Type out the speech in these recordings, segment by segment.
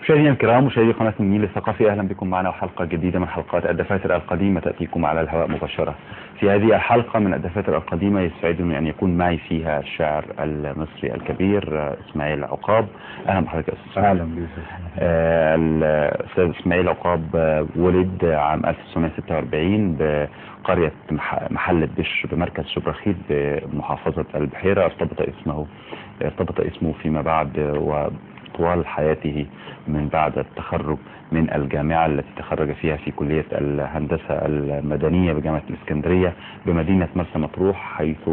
مشاهدينا الكرام، مشاهدي قناة النيل الثقافي، أهلا بكم معنا وحلقة جديدة من حلقات الدفاتر القديمة تأتيكم على الهواء مباشرة. في هذه الحلقة من الدفاتر القديمة يسعدني أن يكون معي فيها الشاعر المصري الكبير إسماعيل عقاب. أهلا بحضرتك يا أستاذ. أهلا بك. الأستاذ إسماعيل عقاب ولد عام 1946 بقرية محلة بشر بمركز شبرخيت بمحافظة البحيرة. ارتبط اسمه فيما بعد و طوال حياته من بعد التخرج من الجامعة التي تخرج فيها في كلية الهندسة المدنية بجامعة الإسكندرية بمدينة مرسى مطروح، حيث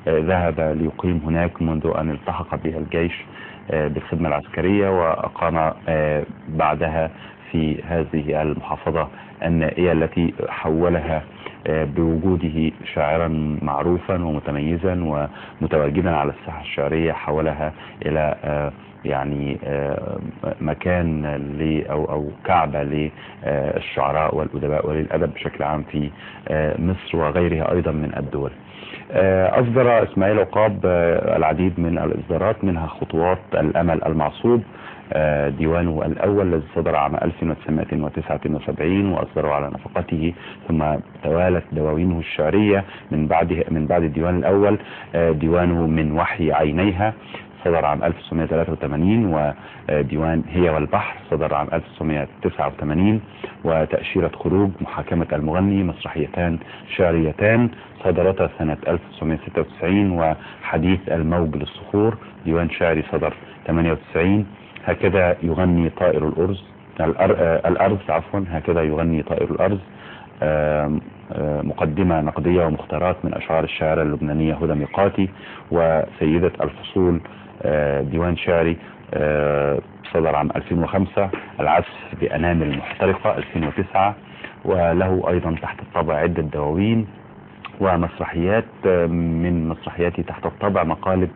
ذهب ليقيم هناك منذ أن التحق بها الجيش بالخدمة العسكرية، وأقام بعدها في هذه المحافظة النائية التي حولها بوجوده شاعرا معروفا ومتميزا ومتواجدا على الساحة الشعرية، حولها إلى يعني مكان أو كعبة للشعراء والأدباء وللأدب بشكل عام في مصر وغيرها أيضا من الدول. أصدر إسماعيل عقاب العديد من الإصدارات، منها خطوات الأمل المعصوب، ديوانه الأول الذي صدر عام 1979 وأصدره على نفقته، ثم توالت دواوينه الشعرية من بعد الديوان الأول ديوانه من وحي عينيها صدر عام 1983، وديوان هي والبحر صدر عام 1989، وتأشيرة خروج، محاكمة المغني، مسرحيتان شعريتان صدرتا سنة 1996، وحديث الموج للصخور ديوان شعري صدر 98، هكذا يغني طائر الأرز هكذا يغني طائر الأرز، مقدمة نقدية ومختارات من أشعار الشاعرة اللبنانية هدى ميقاتي، وسيدة الفصول ديوان شعري صدر عام 2005، العزف بأنامل محترقة 2009، وله أيضا تحت الطبع عدة دواوين ومسرحيات. من مسرحياته تحت الطبع مقالب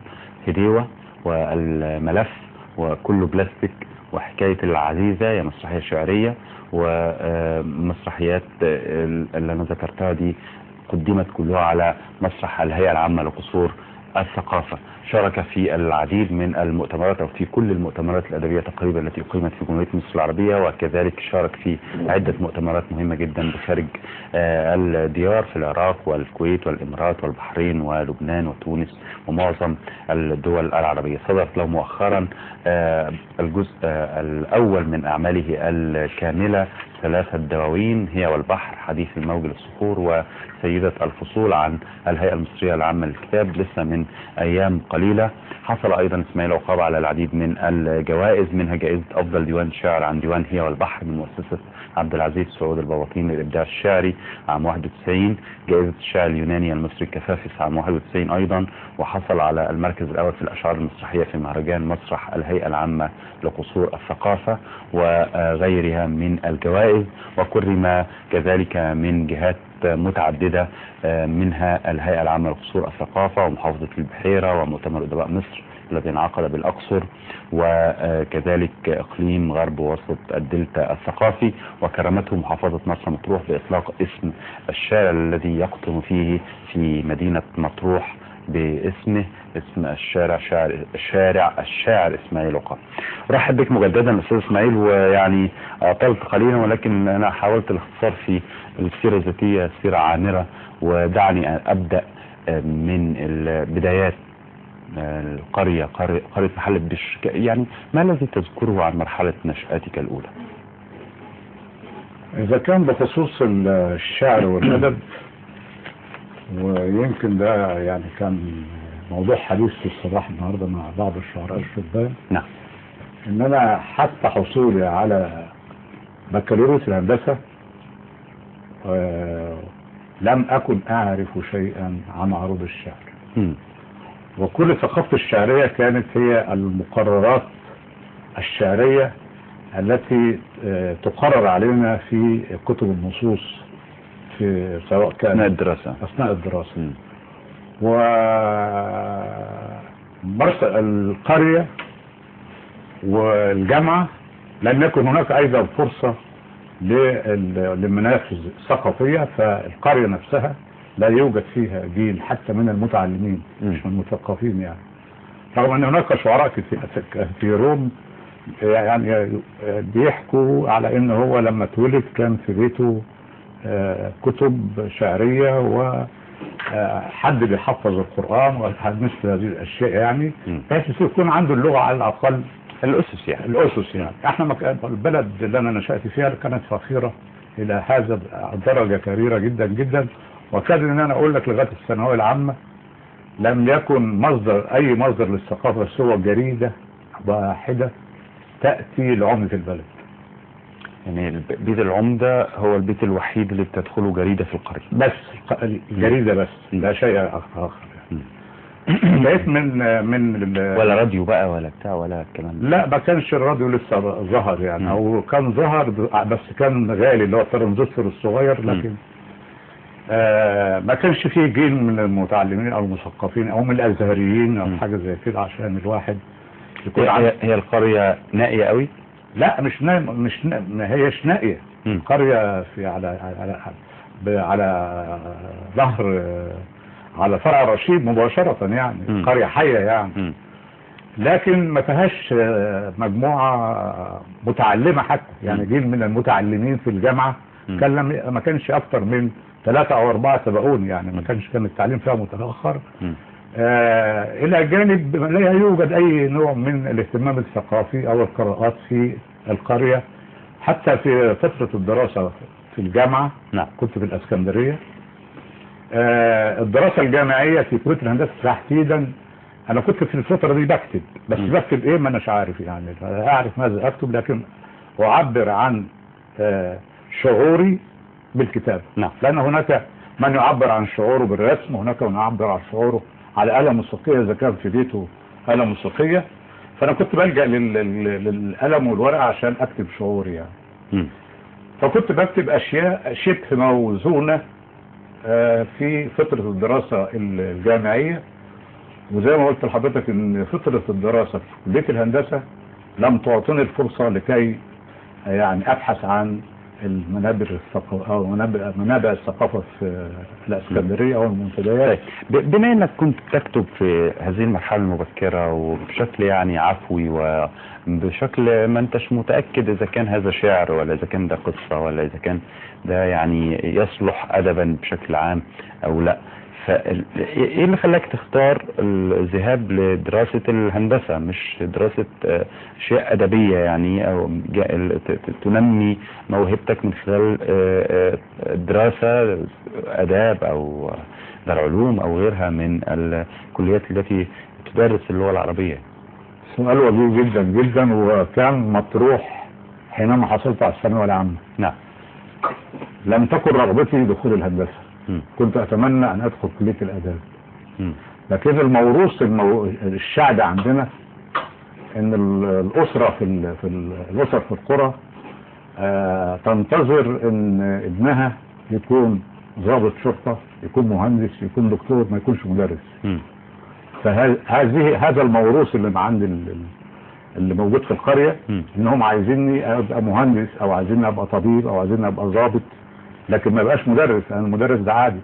هديوة والملف وكله بلاستيك وحكاية العزيزة يا مسرحية شعرية، ومسرحيات اللي أنا ذكرتها دي قدمت كلها على مسرح الهيئة العامة لقصور الثقافة. شارك في العديد من المؤتمرات أو في كل المؤتمرات الأدبية تقريبا التي أقيمت في جمهورية مصر العربية، وكذلك شارك في عدة مؤتمرات مهمة جدا بخارج الديار في العراق والكويت والإمارات والبحرين ولبنان وتونس ومعظم الدول العربية. صدرت له مؤخرا الجزء الأول من أعماله الكاملة ثلاثة دواوين، هي والبحر، حديث الموج للصخور، وسيدة الفصول عن الهيئة المصرية العامة للكتاب لسه من أيام قليلة. حصل أيضا إسماعيل عقاب على العديد من الجوائز، منها جائزة أفضل ديوان شعر عن ديوان هي والبحر من مؤسسة عبد العزيز سعود البواطين للإبداع الشعري عام 91، جائزة الشاعر اليوناني المصري كفافس عام 91 أيضا، وحصل على المركز الأول في الأشعار المسرحية في مهرجان مسرح الهيئة العامة لقصور الثقافة وغيرها من الجوائز، وكرم كذلك من جهات متعددة منها الهيئة العامة لقصور الثقافة ومحافظة البحيرة ومؤتمر أدباء مصر الذي انعقد بالأقصر، وكذلك إقليم غرب وسط الدلتا الثقافي. وكرمته محافظة مرسى مطروح بإطلاق اسم الشارع الذي يقطن فيه في مدينة مطروح باسمه، اسم الشارع شارع الشاعر إسماعيل عقاب. رحب بك مجددا أستاذ إسماعيل، ويعني أطلت قليلا ولكن أنا حاولت الاختصار في السيرة الذاتية، سيرة عامرة، ودعني أبدأ من البدايات. القرية، قرية محلة بشر، يعني ما الذي تذكره عن مرحلة نشأتك الأولى؟ إذا كان بخصوص الشعر والأدب، ويمكن ده يعني كان موضوع حديث في الصباح النهارده مع بعض الشعراء الشبان. نعم. ان انا حتى حصولي على بكالوريوس الهندسه لم اكن اعرف شيئا عن عروض الشعر. وكل ثقافتي الشعريه كانت هي المقررات الشعريه التي تقرر علينا في كتب النصوص، في سواء كان أثناء الدراسة. ومرسى القرية والجامعة لم يكن هناك أيضا فرصة للمنافذ الثقافية، فالقرية نفسها لا يوجد فيها جيل حتى من المتعلمين، مش من المثقفين يعني، رغم أن هناك شعراء كثيرون يعني بيحكوا على ان هو لما اتولد كان في بيته كتب شعرية وحد بيحفظ القرآن ومثل هذه الأشياء يعني، بحيث يكون عنده اللغة على الأقل، الأسس يعني. الأسس يعني. احنا البلد اللي أنا نشأت فيها كانت فقيرة إلى هذا الدرجة كبيرة جدا جدا، وكاد إن أنا أقول لك لغاية الثانوية العامة لم يكن مصدر، أي مصدر للثقافة سوى جريدة واحدة تأتي لعمدة البلد. يعني بيت العمدة هو البيت الوحيد اللي بتدخله جريدة في القرية بس، الجريدة بس، لا شيء آخر يعني. بقيت من ولا راديو بقى ولا بتاع ولا الكلام ده؟ لا، ما كانش الراديو لسه ظهر يعني، او كان ظهر بس كان غالي اللي هو الترانزستور الصغير، لكن ما كانش فيه جيل من المتعلمين او المثقفين او من الازهريين او حاجة زي كده عشان الواحد يكون. هي القرية نائية قوي؟ لا، مش نائية، مش ما هيش نائية. قرية في على على على ظهر، على فرع رشيد مباشرة يعني. قرية حية يعني. لكن ما فيهاش مجموعة متعلمة حتى يعني. جيل من المتعلمين في الجامعة كان ما كانش أكتر من 3 أو 4 سبقوني يعني. ما كانش، كان التعليم فيها متأخر. إلى جانب لا يوجد أي نوع من الاهتمام الثقافي أو القراءات في القرية. حتى في فترة الدراسة في الجامعة. نعم. كنت في الإسكندرية. الدراسة الجامعية في كلية الهندسة تحديدا، أنا كنت في الفترة دي بكتب، بس بكتب إيه ما أناش عارف يعني، أعرف ماذا أكتب، لكن أعبر عن شعوري بالكتابة. نعم. لأن هناك من يعبر عن شعوره بالرسم، وهناك من يعبر عن شعوره على آلة موسيقية إذا كان في بيته آلة موسيقية. فأنا كنت بلجأ للقلم والورقة عشان أكتب شعوري يعني. فكنت بكتب أشياء شبه موزونة في فترة الدراسة الجامعية. وزي ما قلت لحضرتك إن فترة الدراسة في كلية الهندسة لم تعطيني الفرصة لكي يعني أبحث عن المنابر الثقافة أو منابع الثقافة في الإسكندرية أو المنتديات. طيب، بما أنك كنت تكتب في هذه المرحلة المبكرة وبشكل يعني عفوي وبشكل ما أنتش متأكد إذا كان هذا شعر ولا إذا كان ده قصة ولا إذا كان ده يعني يصلح أدبا بشكل عام أو لا، فإيه اللي خلاك تختار الذهاب لدراسة الهندسة مش دراسة أشياء أدبية يعني، أو تنمي موهبتك من خلال دراسة آداب أو دار علوم أو غيرها من الكليات التي تدرس اللغة العربية؟ سؤال وجيه جدا جدا، وكان مطروح حينما حصلت على الثانوية العامة. نعم. لم تكن رغبتي دخول الهندسة. كنت أتمنى أن أدخل كلية الآداب. لكن الموروث الشعبي عندنا أن الأسرة في الأسر في القرى تنتظر أن ابنها يكون ضابط شرطة، يكون مهندس، يكون دكتور، ما يكونش مدرس. فهذا الموروث اللي عند اللي موجود في القرية، انهم عايزيني ابقى مهندس او عايزيني ابقى طبيب او عايزيني ابقى ضابط، لكن ما بقاش مدرس، لان المدرس ده عادي.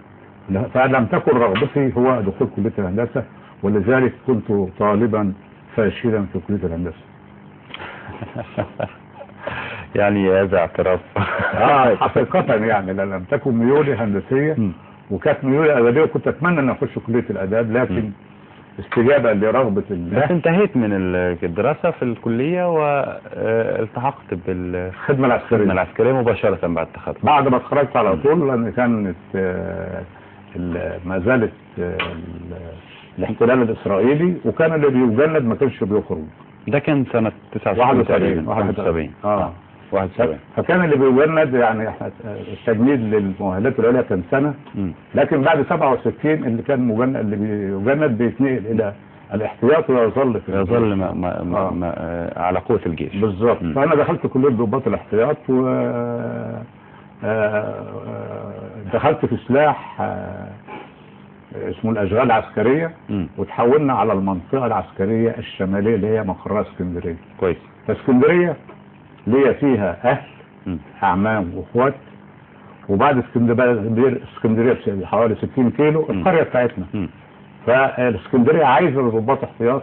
فلم تكن رغبتي هو دخول كلية الهندسة، ولذلك كنت طالبا فاشلا في كلية الهندسة. يعني هذا اعتراف. حقيقة يعني لم تكن ميولي هندسية، وكانت ميولي أدبية، وكنت أتمنى أن أخش كلية الآداب، لكن استجابة لرغبة الله. بس انتهيت من الدراسة في الكلية والتحقت بالخدمة العسكرية. الخدمة العسكرية مباشرة بعد التخرج. بعد ما اتخرجت على طول، لأن كانت ما زالت الاحتلال الإسرائيلي، وكان اللي بيجند ما كانش بيخرج. ده كان سنة 79 71. 71. فكان اللي بيجند يعني التجنيد للمؤهلات العليا كان سنة، لكن بعد 67 اللي كان مجند اللي بيجند بيتنقل إلى الاحتياط ويظل في يظل ما ما ما على قوة الجيش. بالظبط. فأنا دخلت كلية ضباط الاحتياط، و دخلت في سلاح اسمه الأشغال العسكرية، وتحولنا على المنطقة العسكرية الشمالية اللي هي مقرها اسكندرية. كويس. فاسكندرية ليا فيها أهل، أعمام وأخوات، وبعد اسكندرية بحوالي 60 كيلو القرية بتاعتنا. فالاسكندرية عايزة ضباط احتياط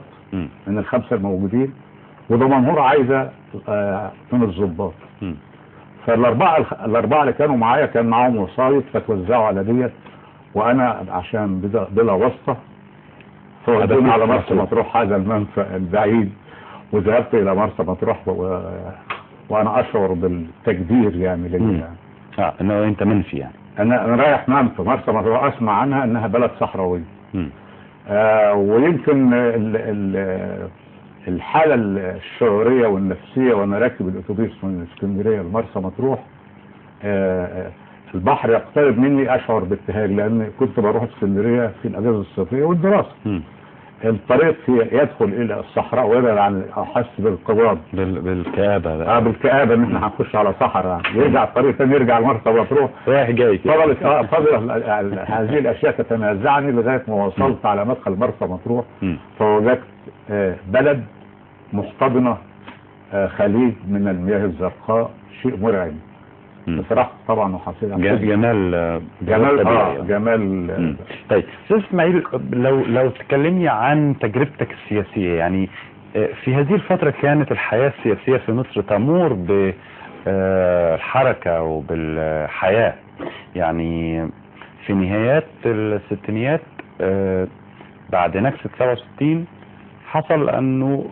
من الخمسة الموجودين، ودمنهور عايزه من الضباط. فالاربعه اللي كانوا معايا كان معاهم وسايط، فتوزعوا على ديت، وانا عشان بلا واسطه فودوني على مرسى مطروح، هذا المنفى البعيد، وذهبت الى مرسى مطروح وانا اشعر بالتقدير يعني ليا يعني. انه انت منفي يعني. انا رايح منفى مرسى مطروح، اسمع عنها انها بلد صحراويه. ويمكن الحالة الشعورية والنفسية وانا راكب الاتوبيس من اسكندرية لمرسى مطروح، البحر يقترب مني، اشعر بابتهاج، لان كنت بروح اسكندرية في الاجازة الصيفية والدراسة. الطريق يدخل الى الصحراء ويبعد عن، احس بالقباب بالكآبة. بالكآبة ان احنا هنخش على صحراء، يرجع الطريق ثاني، يرجع لمرسى مطروح رايح جاي. فضلت هذه الاشياء تتنازعني لغاية ما وصلت على مدخل مرسى مطروح، فوجدت بلد محتضنة خليج من المياه الزرقاء، شيء مرعب بصراحة. طبعا وحصيل جمال جمال جمال. طيب استاذ اسماعيل، لو تكلمني عن تجربتك السياسية، يعني في هذه الفترة كانت الحياة السياسية في مصر تمور بالحركة وبالحياة، يعني في نهايات الستينيات بعد نكسة 67 حصل انه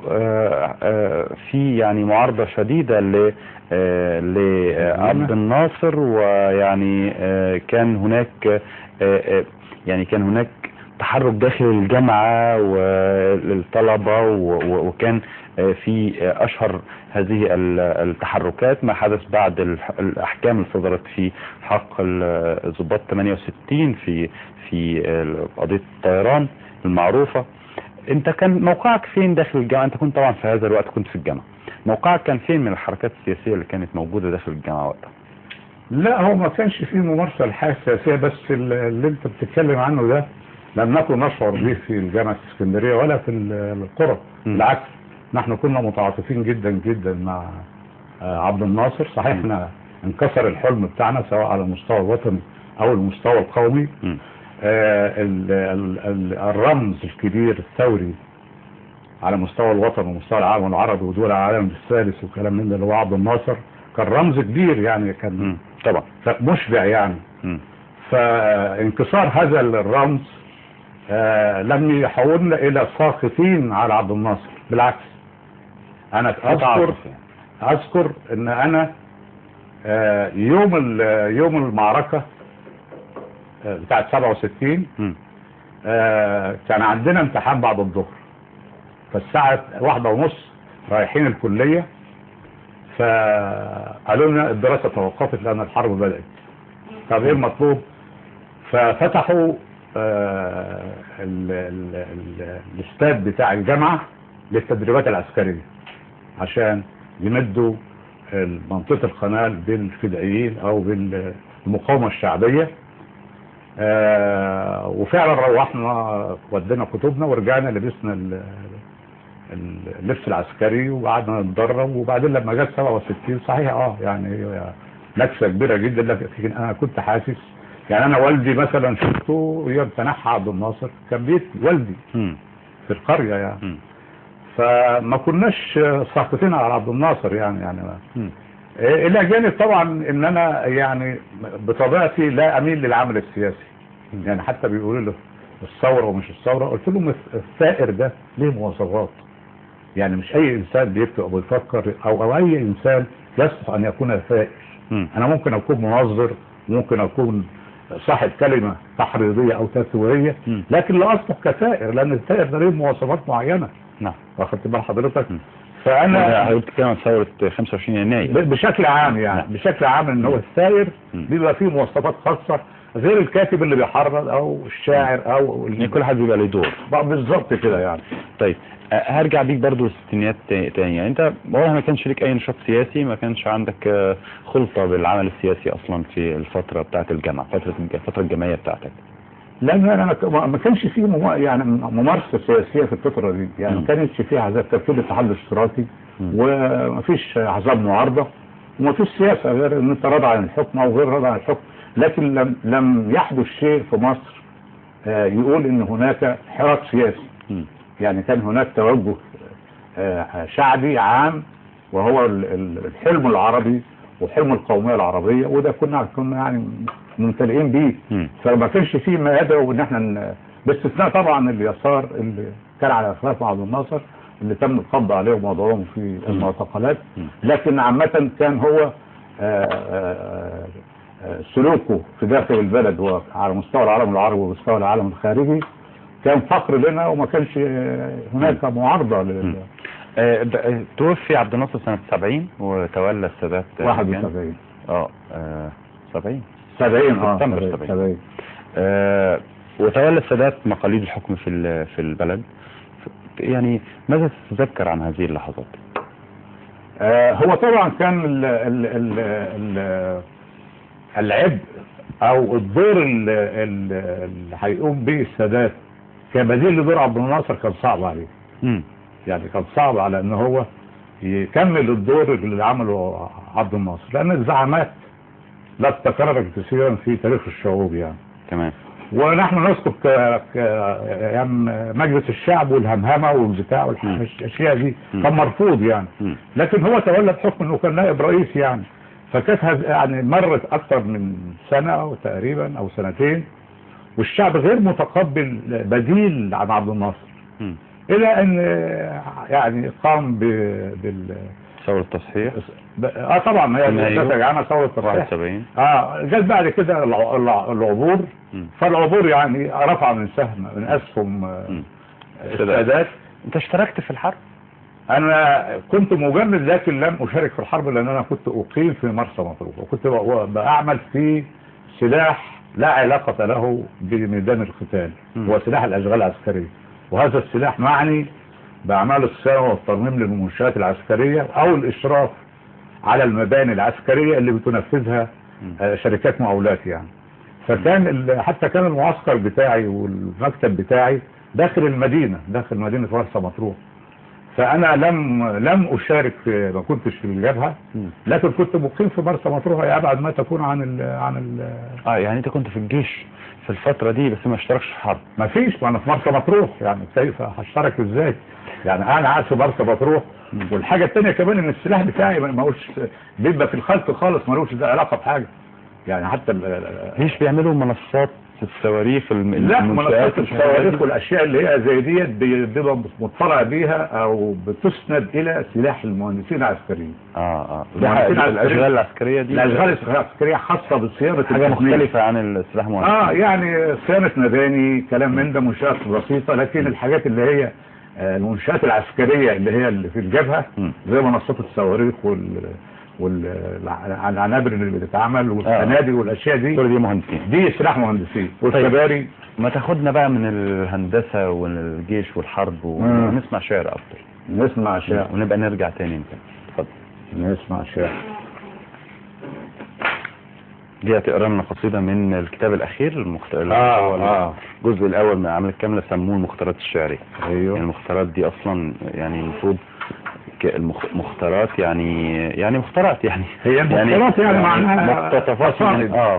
في يعني معارضة شديدة لعبد الناصر، ويعني كان هناك يعني كان هناك تحرك داخل الجامعة وللطلبة، وكان في اشهر هذه التحركات ما حدث بعد الاحكام اللي صدرت في حق الضباط 68 في قضية الطيران المعروفة. انت كان موقعك فين داخل الجامعة؟ انت كنت طبعا في هذا الوقت كنت في الجامعة، موقعك كان فين من الحركات السياسية اللي كانت موجودة داخل الجامعة وقتها؟ لا، هو ما كانش فيه ممارسة للحياة السياسية، بس اللي انت بتتكلم عنه ده لم نكن نشعر به في الجامعة الاسكندرية ولا في القرى. بالعكس، نحن كنا متعاطفين جدا جدا مع عبد الناصر. صحيح احنا انكسر الحلم بتاعنا سواء على المستوى الوطني او المستوى القومي. الرمز الكبير الثوري على مستوى الوطن ومستوى العالم العربي ودول العالم الثالث وكلام من ده اللي هو عبد الناصر، كان رمز كبير يعني، كان طبعا مشبع يعني. فانكسار هذا الرمز لم يحولنا الى ساقطين على عبد الناصر، بالعكس. انا اذكر ان انا يوم المعركة بتاعت 67 كان عندنا امتحان بعد الظهر، فالساعة 1:30 رايحين الكلية، فقالوا لنا الدراسة توقفت لأن الحرب بدأت. طب ايه المطلوب؟ ففتحوا الاستاد بتاع الجامعة للتدريبات العسكرية عشان يمدوا منطقة القناة بالفدائيين او بالمقاومة الشعبية. وفعلا روحنا ودينا كتبنا ورجعنا لبسنا اللبس العسكري وقعدنا نتدرب. وبعدين لما جت 67 صحيح يعني نكسه كبيرة جدا، لكن انا كنت حاسس يعني. انا والدي مثلا شفته يوم تنحى عبد الناصر، كان بيت والدي في القرية يعني. فما كناش ساقطين على عبد الناصر يعني. الى جانب طبعا ان انا يعني بطبيعتي لا اميل للعمل السياسي يعني. حتى بيقولوا له الثورة ومش الثورة، قلت لهم الثائر ده ليه مواصفات، يعني مش اي انسان بيكتب او بيفكر او اي انسان يصلح ان يكون ثائر. انا ممكن اكون منظر، ممكن اكون صاحب كلمة تحريضيه او تثويريه، لكن لا اصلح كثائر، لان الثائر ده ليه مواصفات معينة. نعم، واخدت بال حضرتك؟ فانا حضرتك بتتكلم عن ثورة 25 يناير بشكل عام يعني. نعم. بشكل عام ان هو الثائر بيبقى فيه مواصفات خاصة غير الكاتب اللي بيحرض او الشاعر او يعني كل حد بيبقى له دور بالظبط كده يعني. طيب هرجع بيك برضو للستينيات تاني، يعني انت والله ما كانش ليك اي نشاط سياسي، ما كانش عندك خلطه بالعمل السياسي اصلا في الفترة بتاعت الجامعة، الفترة الجامعية بتاعتك؟ لا انا ما كانش فيه يعني ممارسة سياسية في الفترة دي يعني. ما كانش فيه احزاب، كان في الاتحاد الاشتراكي وما فيش احزاب معارضة وما فيش سياسة غير ان انت راضي عن الحكم او غير راضي عن الحكم. لكن لم يحدث شيء في مصر يقول ان هناك حراك سياسي. يعني كان هناك توجه شعبي عام، وهو الحلم العربي وحلم القومية العربية، وده كنا يعني ممتلئين بيه. فما كانش فيه ما يدعو ان احنا، باستثناء طبعا اليسار اللي كان على خلاف مع عبد الناصر اللي تم القبض عليهم ووضعهم في المعتقلات، لكن عامة كان هو سلوكه في داخل البلد وعلى مستوى العالم العربي ومستوى العالم الخارجي كان فخر لنا، وما كانش هناك معارضة. توفي عبد الناصر سنة 70 وتولى السادات 71. 70 سبتمبر 70. وتولى السادات مقاليد الحكم في البلد. يعني ماذا تتذكر عن هذه اللحظات؟ هو طبعا كان ال ال ال ال العبء او الدور اللي هيقوم به السادات كبديل لدور عبد الناصر كان صعب عليه. يعني كان صعب على ان هو يكمل الدور اللي عمله عبد الناصر، لان الزعامات لا تتكرر كثيرا في تاريخ الشعوب يعني. تمام. ونحن نذكر يعني مجلس الشعب والهمهمه والبتاع والاشياء دي كان مرفوض يعني. لكن هو تولى بحكم انه كان نائب رئيس يعني، فكانت يعني مرت اكثر من سنة أو تقريبا او سنتين والشعب غير متقبل بديل عن عبد الناصر، الى ان يعني قام بال ثورة التصحيح. طبعا هي نتج عنها ثورة التصحيح 71. جت بعد كده العبور. فالعبور يعني رفع من سهم من اسهم السادات. انت اشتركت في الحرب؟ انا كنت مجند لكن لم اشارك في الحرب، لان انا كنت اقيم في مرسى مطروح وكنت بعمل في سلاح لا علاقة له بميدان القتال، هو سلاح الاشغال العسكرية، وهذا السلاح معني بأعمال الصيانة والترميم للمنشآت العسكرية أو الإشراف على المباني العسكرية اللي بتنفذها شركات مقاولات يعني. فكان حتى كان المعسكر بتاعي والمكتب بتاعي داخل المدينة، داخل مدينة مرسى مطروح. فأنا لم أشارك في، ما كنتش في الجبهة، لكن كنت مقيم في مرسى مطروح، هي أبعد ما تكون عن ال يعني أنت كنت في الجيش في الفترة دي بس ما اشتركش في حرب؟ ما فيش، ما أنا في مرسى مطروح يعني، كيف هشترك إزاي؟ يعني أنا قاعد في مرسى مطروح. والحاجة الثانية كمان إن السلاح بتاعي ما هوش بيبقى في الخلف خالص، ما لهوش علاقة بحاجة يعني. حتى ليش بيعملوا منصات الصواريخ؟ لا، منصات الصواريخ والاشياء اللي هي زي ديت بيبقى مطلع بيها او بتسند الى سلاح المهندسين العسكريين. الاشغال العسكرية دي، الاشغال العسكرية خاصة بصيانه حاجة مختلفة عن السلاح المهندسين. يعني صيانة مباني، كلام من ده، منشات بسيطة، لكن الحاجات اللي هي المنشات العسكرية اللي هي اللي في الجبهة زي منصات الصواريخ والعنابر اللي بتتعمل والفنادق والاشياء دي، دي مهندسين، دي سلاح مهندسين والكباري. طيب، ما تاخدنا بقى من الهندسة والجيش والحرب ونسمع شعر افضل. نسمع شعر ونبقى نرجع تاني يمكن. اتفضل. نسمع شعر. دي هتقرا لنا قصيدة من الكتاب الاخير الجزء الاول من الاعمال الكاملة، سموه المختارات الشعرية. ايوه. يعني المختارات دي اصلا يعني المفروض مختارات، يعني مختارات، يعني هي مختارات يعني معناها مقتطفات،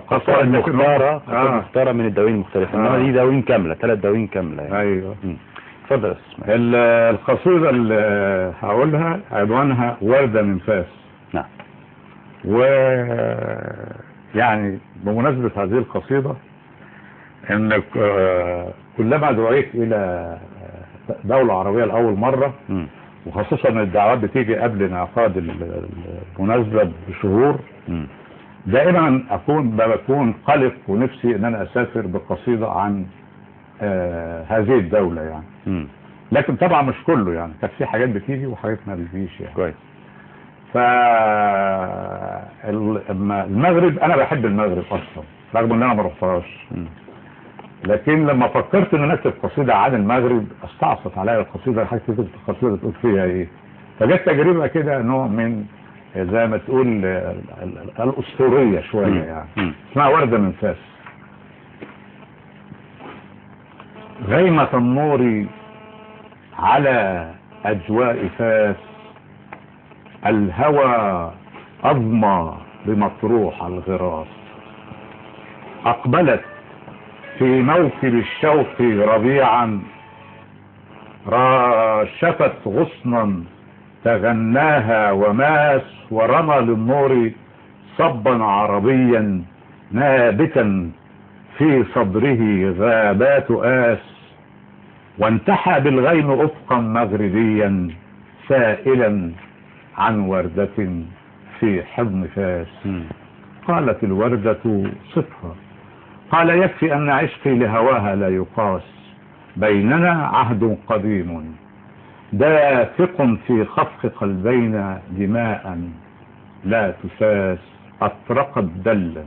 قصائد مختاره، مختاره من الدواوين المختلفة، انما دي دواوين كاملة، 3 دواوين كاملة يعني. ايوه. اتفضل يا استاذ. القصيدة اللي هقولها عنوانها ورده من فاس. نعم. و يعني بمناسبة هذه القصيدة، ان كلما دعيت الى دولة عربية لاول مرة، وخصوصا ان الدعوات بتيجي قبل انعقاد المناسبة بشهور، دائما بكون قلق ونفسي ان انا اسافر بقصيدة عن هذه الدولة يعني. لكن طبعا مش كله يعني، كانت في حاجات بتيجي وحاجات ما بتجيش يعني. كويس. ف المغرب، انا بحب المغرب اصلا رغم ان انا ما رحتهاش، لكن لما فكرت ان انا اكتب قصيدة عن المغرب استعصت عليا القصيدة، حاجة كتبت القصيدة تقول فيها ايه. فجت تجربه كده نوع من زي ما تقول الاسطورية شوية يعني، اسمها ورده من فاس. غيمة النور على اجواء فاس، الهوى اضمى بمطروح الغراس، اقبلت في موكب الشوق ربيعا، راشفت غصنا تغناها وماس، ورمى للنور صبا عربيا نابتا في صدره غابات آس، وانتحى بالغيم أفقا مغربيا سائلا عن وردة في حضن فاس. قالت الوردة صفها، قال يكفي أن عشقي لهواها لا يقاس، بيننا عهد قديم دافق في خفق قلبينا دماء لا تساس. أطرقت دلا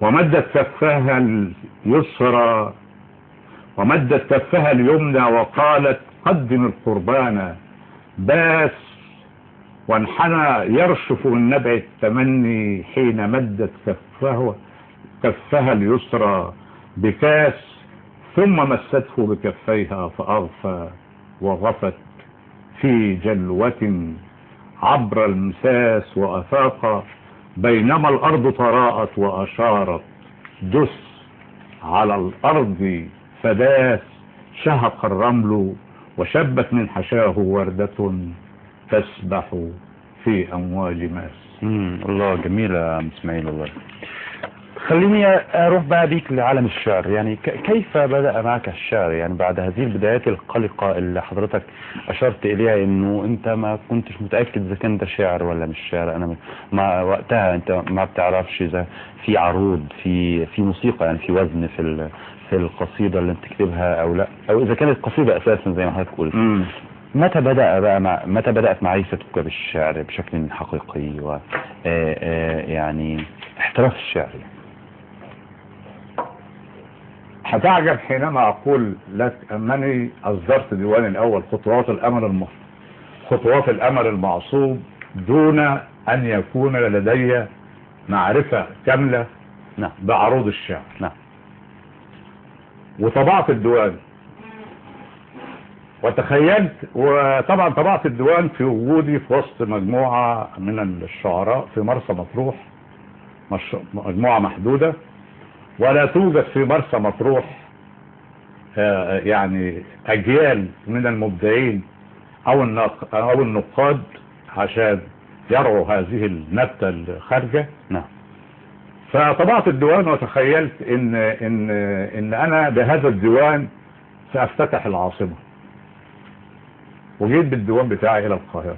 ومدت كفها اليسرى ومدت كفها اليمنى وقالت قدم القربان باس، وانحنى يرشف من نبع التمني حين مدت كفها اليسرى بكاس، ثم مسته بكفيها فأغفى وغفت في جلوة عبر المساس وأفاق، بينما الأرض تراءت وأشارت دس على الأرض فداس، شهق الرمل وشبت من حشاه وردة تسبح في أمواج ماس. الله، جميلة يا إسماعيل والله. خليني أروح بقى بيك لعالم الشعر، يعني كيف بدأ معك الشعر؟ يعني بعد هذه البدايات القلقة اللي حضرتك أشرت إليها إنه أنت ما كنتش متأكد إذا كان ده شعر ولا مش شعر، أنا ما وقتها أنت ما بتعرفش إذا في عروض، في موسيقى، يعني في وزن في القصيدة اللي أنت تكتبها أو لا، أو إذا كانت قصيدة أساسا زي ما حضرتك قلت. متى بدأ بقى متى بدأت معرفتك بالشعر بشكل حقيقي و يعني احتراف الشعر؟ هتعجب حينما أقول لك أنني أصدرت ديواني الأول خطوات الأمل المعصوب دون أن يكون لدي معرفة كاملة بعروض الشعر. نعم. وطبعت الديوان وتخيلت، وطبعا طبعت الديوان في وجودي في وسط مجموعة من الشعراء في مرسى مطروح، مجموعة محدودة، ولا توجد في مرسى مطروح يعني أجيال من المبدعين أو النقاد عشان يرعوا هذه النبتة الخارجة. نعم. فطبعت الديوان وتخيلت إن إن إن أنا بهذا الديوان سأفتتح العاصمة، وجيت بالديوان بتاعي إلى القاهرة،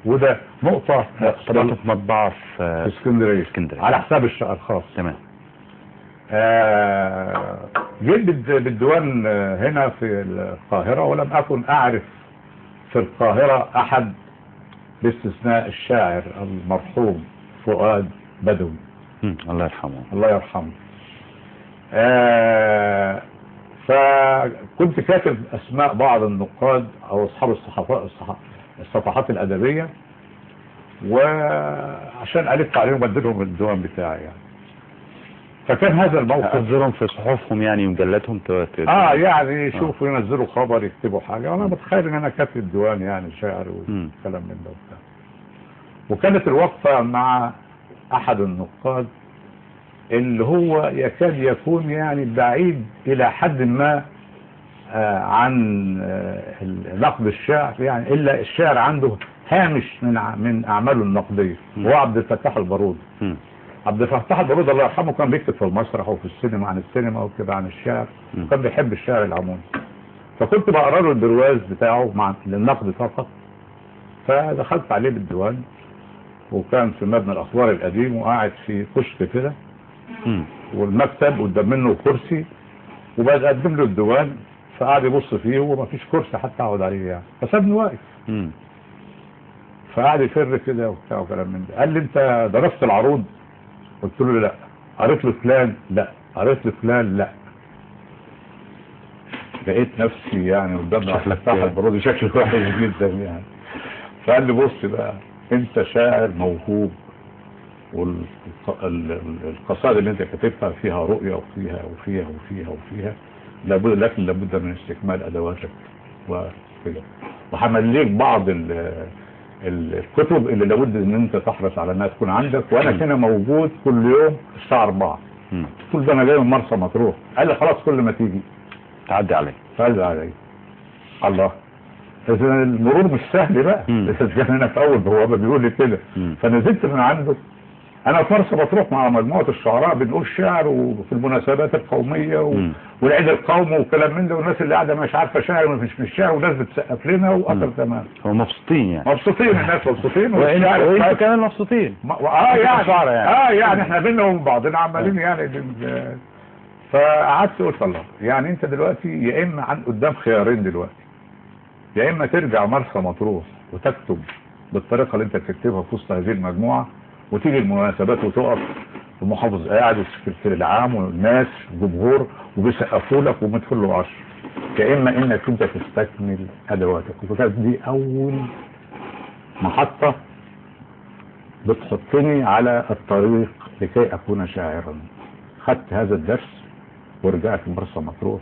وده نقطة. طبعته في مطبعة في اسكندرية على حساب الخاص. تمام. جيت بالديوان هنا في القاهرة، ولم أكن أعرف في القاهرة أحد باستثناء الشاعر المرحوم فؤاد بدوي. الله يرحمه. الله يرحمه. فكنت كاتب أسماء بعض النقاد أو أصحاب الصفحات الأدبية، وعشان ألف عليهم بدلهم الديوان بتاعي يعني. فكان هذا الموقف. أنزلهم في صحفهم يعني ومجلاتهم يعني يشوفوا ينزلوا خبر يكتبوا حاجة، وأنا متخيل إن أنا كاتب ديوان يعني شعر وكلام من ده وبتاع. وكانت الوقفة مع أحد النقاد اللي هو يكاد يكون يعني بعيد إلى حد ما عن نقد الشعر، يعني إلا الشعر عنده هامش من أعماله النقدية، هو عبد الفتاح البارودي. عبد الفتاح البارودي الله يرحمه كان بيكتب في المسرح وفي السينما عن السينما وكده عن الشعر، وكان بيحب الشعر العمومي. فكنت بقرا له البرواز بتاعه مع للنقد فقط. فدخلت عليه بالديوان، وكان في مبنى الأخبار القديم، وقاعد في كشك كده، والمكتب قدام منه كرسي، وبقدم له الديوان، فقعد يبص فيه ومفيش كرسي حتى اقعد عليه يعني، فسابني واقف. فقعد يفر كده وبتاع وكلام من ده. قال لي انت درست العروض؟ قلت له لا. قريت له فلان؟ لا. قريت له فلان؟ لا. لقيت نفسي يعني قدام الفتاح البارودي شكل وحش جدا يعني. فقال لي بص بقى، انت شاعر موهوب، والقصائد اللي انت كاتبها فيها رؤية وفيها وفيها وفيها وفيها، لابد، لكن لابد من استكمال ادواتك وكده، وحمل لك بعض الكتب اللي لابد ان انت تحرص على انها تكون عندك. وانا كان موجود كل يوم الساعة 4. كل ده انا جاي من مرسى مطروح. قال لي خلاص كل ما تيجي تعدي علي. تعدي علي. الله، إذا المرور مش سهل بقى. إذا كان أنا في أول بوابة بيقول لي كده. فنزلت من عنده. أنا في مرسى مطروح مع مجموعة الشعراء بنقول شعر وفي المناسبات القومية والعيد القومي وكلام من ده، والناس اللي قاعدة مش عارفة شعر ومش شعر، والناس بتسقف لنا وأثر تمام. هو مبسوطين يعني. مبسوطين، الناس مبسوطين، وانتوا كمان مبسوطين. يعني يعني احنا بينا وبين بعضنا عمالين يعني. فقعدت قلت الله، يعني انت دلوقتي يا اما عن قدام خيارين دلوقتي، يا اما ترجع مرسى مطروح وتكتب بالطريقة اللي انت بتكتبها في وسط هذه المجموعة، وتيجي المناسبات وتقف المحافظ قاعد والسكرتير العام والناس جمهور وبيسقفوا لك ومدخل له 10، يا اما انك انت تستكمل ادواتك. وكانت دي اول محطة بتحطني على الطريق لكي اكون شاعرا. خدت هذا الدرس ورجعت مرسى مطروح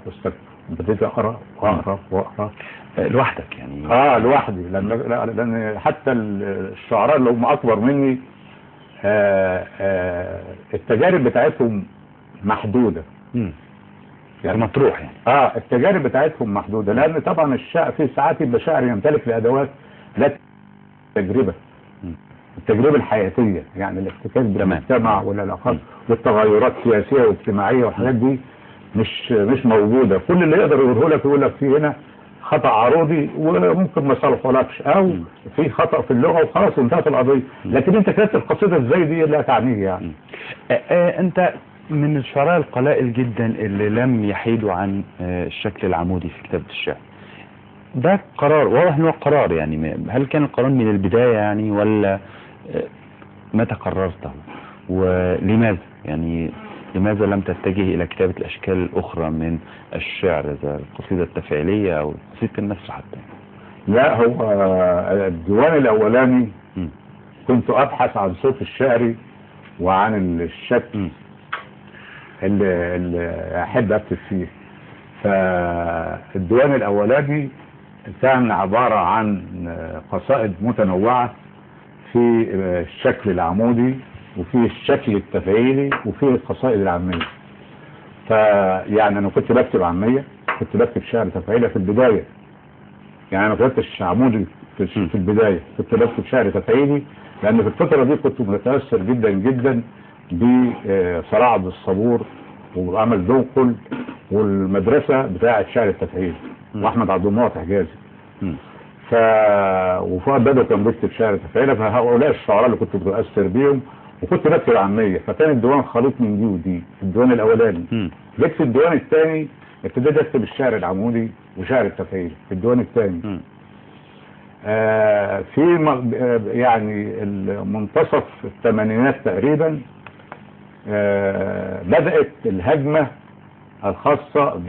وبديت اقرا واقرا واقرا لوحدك يعني. لوحدي، لان حتى الشعراء اللي هم اكبر مني التجارب بتاعتهم محدودة. يعني مطروح يعني. التجارب بتاعتهم محدودة، لان طبعا الشعر في ساعات يبقى شاعر يمتلك لادوات لا تجربة، التجربة الحياتية، يعني الاحتكاك بالمجتمع والعلاقات والتغيرات السياسية والاجتماعية والحاجات دي مش موجودة. كل اللي يقدر يقوله لك يقول لك في هنا خطأ عروضي وممكن ما يصلحولكش، او في خطأ في اللغة وخلاص انتهت القضية. لكن انت كتبت القصيدة ازاي دي لا تعنيه يعني. انت من الشعراء القلائل جدا اللي لم يحيدوا عن الشكل العمودي في كتابة الشعر. ده قرار واضح ان هو قرار يعني، هل كان القرار من البداية يعني ولا متى قررته ولماذا؟ يعني لماذا لم تتجه إلى كتابة الأشكال الأخرى من الشعر زي القصيدة التفعيلية أو قصيدة النثر حتى؟ لا، هو الديوان الأولاني كنت أبحث عن صوت الشعري وعن الشكل اللي أحب أكتب فيه. فالديوان الأولاني كان عبارة عن قصائد متنوعة في الشكل العمودي وفي الشكل التفعيلي وفي القصائد العامية. فيعني أنا كنت بكتب عامية، كنت بكتب شعر تفعيلي في البداية، يعني أنا ما كتبتش عمودي في البداية، كنت بكتب شعر تفعيلي، لأن في الفترة دي كنت متأثر جدا جدا بصراع عبد الصبور وأمل دنقل والمدرسة بتاعة شعر التفعيل وأحمد عبد المعطي حجازي. وفؤاد بدر كان بيكتب شعر تفعيلة. فهؤلاء الشعراء اللي كنت متأثر بيهم، وكنت بكتب عامية. فكان الديوان خليط من دي ودي في الديوان الأولاني. جيت في الديوان الثاني ابتديت أكتب الشعر العمودي وشعر التفعيل في الديوان الثاني. في يعني المنتصف الثمانينات تقريبا بدأت الهجمة الخاصة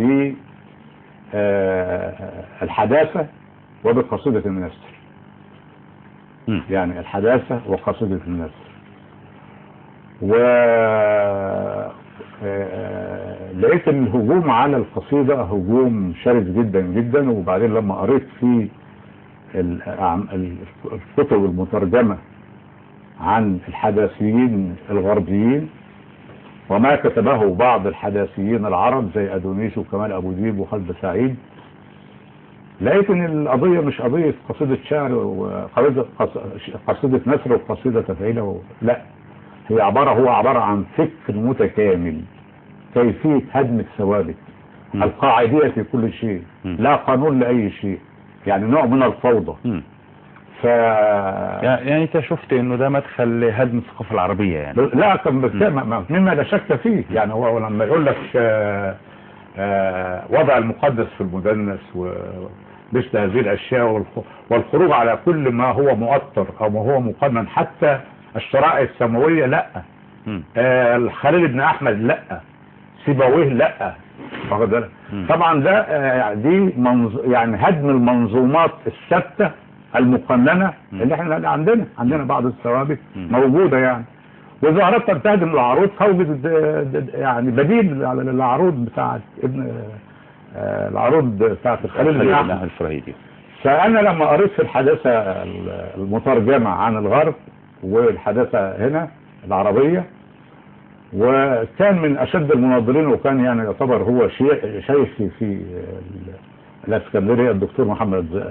بالحداثة وبقصيدة النثر. يعني الحداثة وقصيدة النثر. و لقيت الهجوم على القصيدة هجوم شرس جدا جدا. وبعدين لما قريت في الكتب المترجمة عن الحداثيين الغربيين وما كتبه بعض الحداثيين العرب زي أدونيس وكمال أبو ديب وخالد سعيد، لقيت ان القضية مش قضية قصيدة شعر وقصيدة قصيدة نثر وقصيدة تفعيلة لا، هي عبارة عن فكر متكامل، كيفية هدم الثوابت القاعدية في كل شيء، لا قانون لأي شيء، يعني نوع من الفوضى. يعني انت شفت انه ده مدخل لهدم الثقافة العربية يعني؟ لا، مما لا شك فيه. يعني هو لما يقول لك وضع المقدس في المدنس ومثل هذه الاشياء والخروج على كل ما هو مؤطر او ما هو مقنن، حتى الشرائع السماوية لا، الخليل بن احمد لا، سيبويه لا، طبعا ده دي يعني هدم المنظومات الثابتة المقننه اللي احنا عندنا بعض الثوابت موجودة يعني. واذا اردت ان تهدم العروض فوجد يعني بديل على العروض بتاعه ابن العروض بتاعه الخليل بن احمد الفراهيدي. فانا لما قريت في الحداثة المترجمة عن الغرب والحداثة هنا العربية، وكان من اشد المناضلين، وكان يعني يعتبر هو شيخي في الاسكندرية الدكتور محمد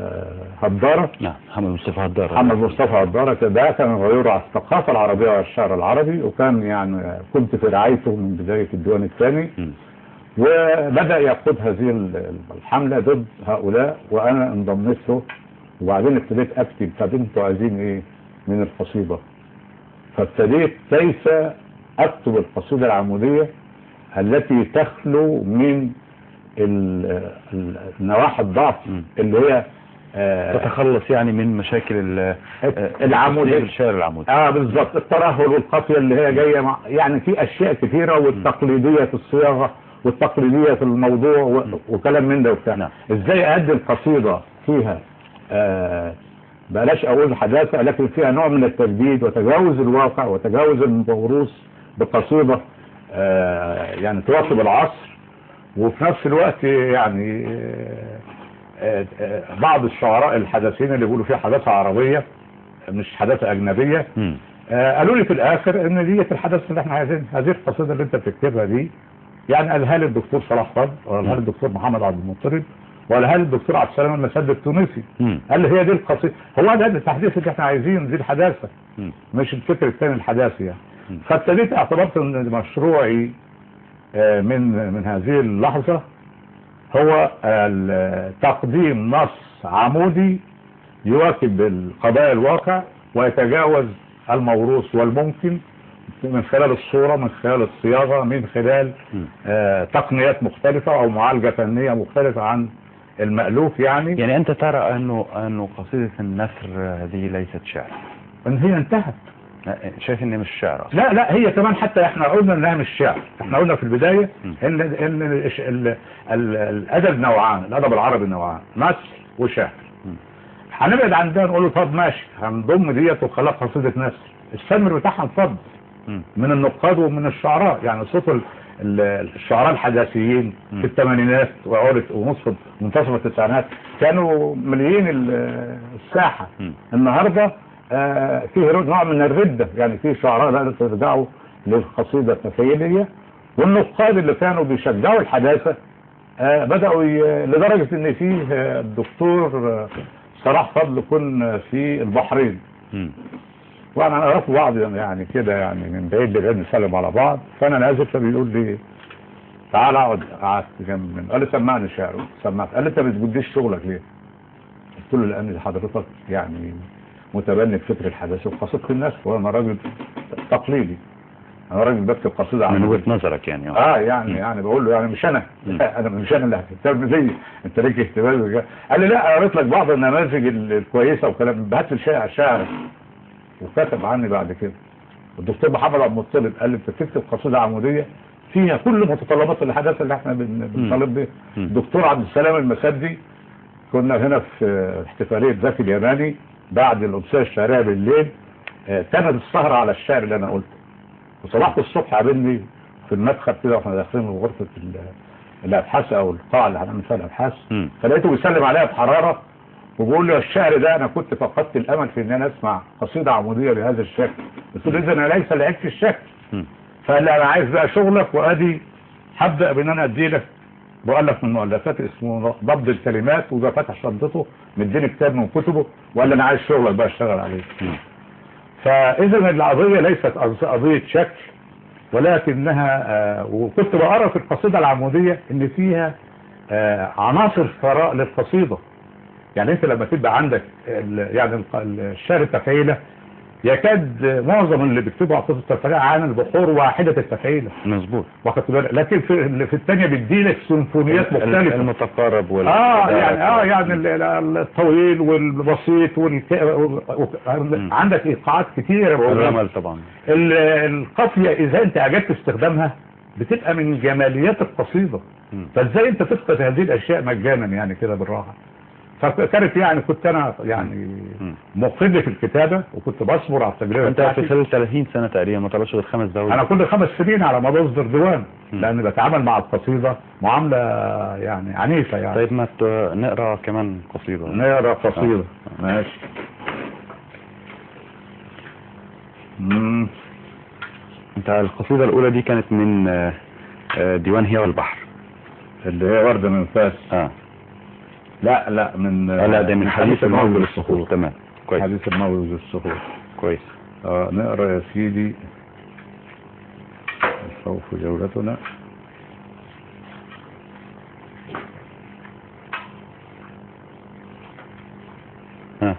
هدارة. نعم، محمد مصطفى هدارة. محمد مصطفى هدارة ده كان غيور على الثقافة العربية والشعر العربي، وكان يعني كنت في رعايته من بداية الديوان الثاني، وبدأ يقود هذه الحملة ضد هؤلاء، وأنا انضميت له. وبعدين ابتديت أكتب، طب انتوا عايزين إيه من القصيدة؟ فابتديت كيف أكتب القصيدة العمودية التي تخلو من النواحي الضعف اللي هي تتخلص يعني من مشاكل العمودية، الشعر العمودي. بالظبط، الترهل والقافية اللي هي جاية يعني في أشياء كثيرة، والتقليدية في الصياغة والتقليدية في الموضوع وكلام من ده وبتاع. نعم. ازاي أدي القصيدة فيها بلاش أقول حداثة، لكن فيها نوع من التجديد وتجاوز الواقع وتجاوز الموروث بقصيدة يعني تواكب العصر، وفي نفس الوقت يعني بعض الشعراء الحداثيين اللي بيقولوا فيها حداثة عربية مش حداثة أجنبية، قالوا لي في الآخر إن دي الحداثة اللي احنا عايزينها، هذه القصيدة اللي أنت بتكتبها دي. يعني قالها لي الدكتور صلاح فضل، وقالها لي الدكتور محمد عبد المطلب، وقالها لي الدكتور عبد السلام المسد التونسي. قال لي هي دي القصيدة، هو ده التحديث اللي احنا عايزينه، دي الحداثة، مش الفكر الثاني الحداثي يعني. فابتديت اعتبرت ان مشروعي من هذه اللحظة هو تقديم نص عمودي يواكب القضايا الواقع ويتجاوز الموروث والممكن من خلال الصورة، من خلال الصياغة، من خلال تقنيات مختلفة أو معالجة فنية مختلفة عن المألوف. يعني أنت ترى أنه قصيدة النثر هذه ليست شعر؟ إن هي انتهت. شايف إن مش شعر أصلا؟ لا لا، هي كمان حتى إحنا قلنا إنها مش شعر. إحنا قلنا في البداية إن الأدب نوعان، الأدب العربي نوعان، نثر وشعر. هنبعد عن ده نقول له طب ماشي، هنضم ديت وخلاها قصيدة نثر، السمر بتاعها انفض من النقاد ومن الشعراء. يعني صوت الشعراء الحداثيين في الثمانينات ونصف منتصف التسعينات كانوا مليين الساحة. النهاردة فيه نوع من الردة، يعني فيه شعراء لا يرجعوا للقصيدة التخيلية، والنقاد اللي كانوا بيشجعوا الحداثة بدأوا لدرجة ان فيه الدكتور صلاح فضل كن في البحرين، وانا اعرف بعض يعني كده، يعني من بعيد لبعيد نسلم على بعض. فانا نازل فبيقول لي تعال اقعد، قعدت جنب منه، قال لي سمعني شعره، سمعت. قال لي انت ما بتجدش شغلك ليه؟ قلت له لان حضرتك يعني متبني بفكر الحداثة وقصيده الناس، وانا راجل تقليدي، انا راجل بكتب قصيدة من وجهه نظرك يعني. يعني يعني بقول له يعني مش انا، انا مش انا اللي هتهتم بيا، انت ليك اهتمام. قال لي لا، قريت لك بعض النماذج الكويسة وكلام، هات لي شعر، وكتب عني بعد كده. الدكتور محمد عبد المطلب قال لي انت بتكتب قصيدة عموديه فيها كل متطلبات الحداثة اللي احنا بنطالب بيها. الدكتور عبد السلام المسدي، كنا هنا في احتفالية زكي اليماني بعد الامسيه الشعرية بالليل، كانت السهرة على الشعر اللي انا قلته. وصباحت الصبح قابلني في المدخل كده واحنا داخلين من غرفة الابحاث او القاعة اللي هنعمل فيها الابحاث، فلقيته بيسلم عليا بحرارة وبقول له الشعر ده انا كنت فقدت الامل في ان انا اسمع قصيدة عموديه بهذا الشكل. قلت له اذا انا ليس لعيب في الشكل. فقال لي انا عايز بقى شغلك، وادي هبدا بان انا ادي لك مؤلف من مؤلفاتي اسمه ضبط الكلمات، وده فتح شنطته مديني كتاب من كتبه وقال لي انا عايز شغلك بقى اشتغل عليه. فاذا القضية ليست قضية شكل، ولكنها وكنت بقرا في القصيدة العموديه ان فيها عناصر ثراء للقصيده. يعني انت لما تبقى عندك يعني الشعر التخيله، يكاد معظم اللي بيكتبوا على قصة التفعيله عن البحور واحدة التفعيله. مظبوط، واخد بالك. لكن في الثانية بيديلك سيمفونيات مختلفة، المتقارب وال يعني يعني الطويل والبسيط عندك ايقاعات كتيرة، الرمل طبعا، القافيه اذا انت اجدت استخدامها بتبقى من جماليات القصيدة. فازاي انت تفقد هذه الاشياء مجانا يعني كده بالراحة؟ فكانت يعني كنت انا يعني مقل في الكتابة، وكنت بصبر على التجربة. انت في خلال 30 سنة تقريبا ما طلعش غير 5 دواوين. انا كل 5 سنين على ما بصدر ديوان، لان بتعامل مع القصيدة معاملة يعني عنيفة يعني. طيب ما نقرا كمان قصيدة. نقرا قصيدة. ماشي. انت القصيدة الاولى دي كانت من ديوان هي والبحر، اللي هي ورده من فاس. لا لا، من لا ده من حديث الموج للصخور. تمام، كويس. حديث الموج للصخور، كويس. نقرا يا سيدي الخوف جولتنا. ها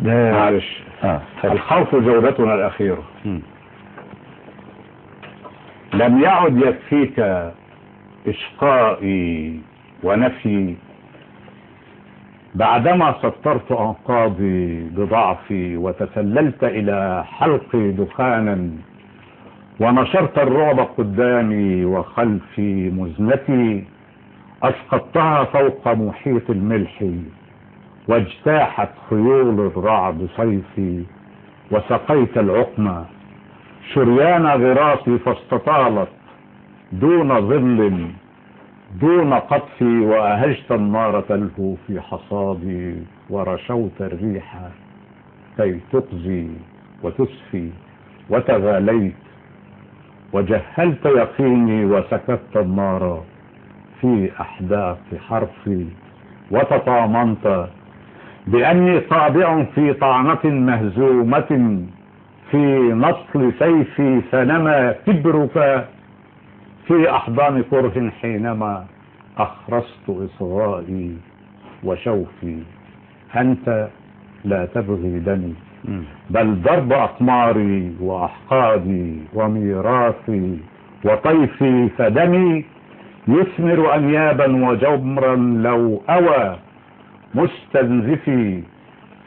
ده معلش. الخوف جولتنا الأخيرة. لم يعد يكفيك إشقائي ونفي بعدما سطرت أنقاضي بضعفي وتسللت إلى حلقي دخانا ونشرت الرعب قدامي وخلفي مزنتي أسقطتها فوق محيط الملح واجتاحت خيول الرعد صيفي وسقيت العقمة شريان غراسي فاستطالت دون ظل دون قطفي وأهجت النار تلهو في حصادي ورشوت الريح كي تقزي وتسفي وتغاليت وجهلت يقيني وسكبت النار في أحداق حرفي وتطامنت بأني طابع في طعنة مهزومة في نصل سيفي فنما كبرك في أحضان كره حينما أخرست إصغائي وشوفي. أنت لا تبغي دمي بل ضرب أقماري وأحقادي وميراثي وطيفي، فدمي يثمر أنيابا وجمرا لو أوى مستنزفي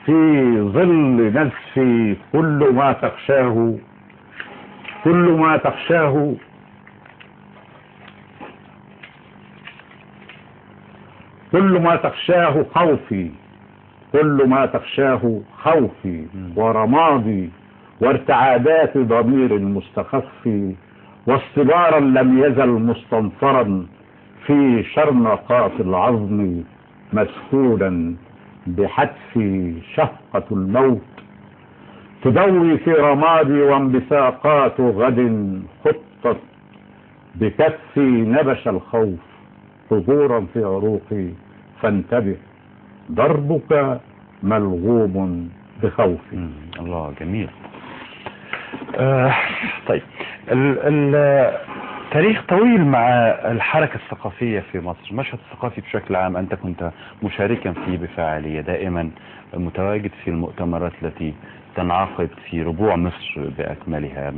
في ظل نزفي. كل ما تخشاه، كل ما تخشاه، كل ما تخشاه خوفي، كل ما تخشاه خوفي ورمادي وارتعادات ضمير مستخفي واصطبارا لم يزل مستنصرا في شرنقات العظم مسكونا بحتف شهقة الموت تدوي في رمادي وانبثاقات غد خطت بكفي نبش الخوف حضورا في عروقي. فانتبه، ضربك ملغوم بخوفي. الله، جميل. طيب، تاريخ طويل مع الحركة الثقافية في مصر، المشهد الثقافي بشكل عام أنت كنت مشاركا فيه بفاعلية، دائما متواجد في المؤتمرات التي تنعقد في ربوع مصر بأكملها